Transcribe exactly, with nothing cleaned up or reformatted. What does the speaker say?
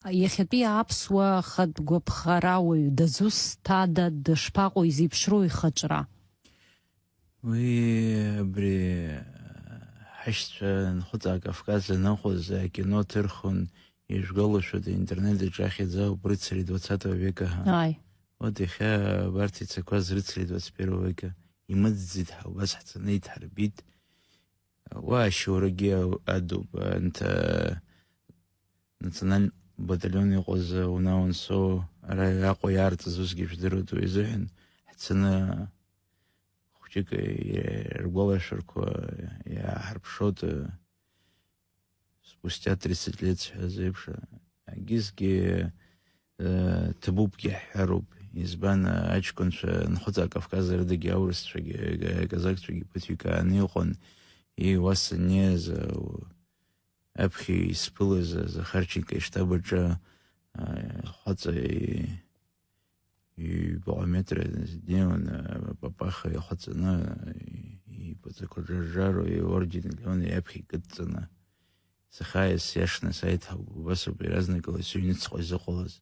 Иахьатәи аԥсуа хатә гәаԥхарауаҩ дызусҭада, дышԥаҟоу, изеиԥшроу ихаҿра? Уи абри ҳашьцәа Нхәыҵаа Кавказ аныҟаз акино ҭырхын, ижәгалошәа аинтернет аҿы ахьӡ ауп, рыцари двадцатого века ҳәа. Ааи. Вот иахьа абарҭ ицақәаз рыцари двадцать первого века имыӡӡеит ҳәа убас ҳцаны иҭҳарбеит. Уа ашьоурагьы адуп, анҭ национальный батальон иҟаз уна-унсо ара Аҟәа иаарҵаз усгьы жәдыруеит, уи азыҳәан ҳцаны хәҷык ргәалашәарқәа иааҳарԥшоит, спустя тридцать лет ҳәа зеиԥш, агьызгьы ҭабупгьы ҳҳәароуп, избан, аҷкәынцәа Нхәыҵаа Кавказ рыдагьы аурысцәагьы, аказакцәагьы ԥыҭҩык ааны иҟан, и уа саннеиз, аԥхьа исԥылаз Захарченко иштаб аҿы, хаҵа ҩбаҟа метра днеиуан, апапаха ихаҵаны, ипаҵақәа жаржаро, иорден Леон иаԥхьа икыдҵаны. Сахьааиз сиашаны сааит ҳәа убасоуп иаразнакала сыҩныҵҟа изыҟалаз.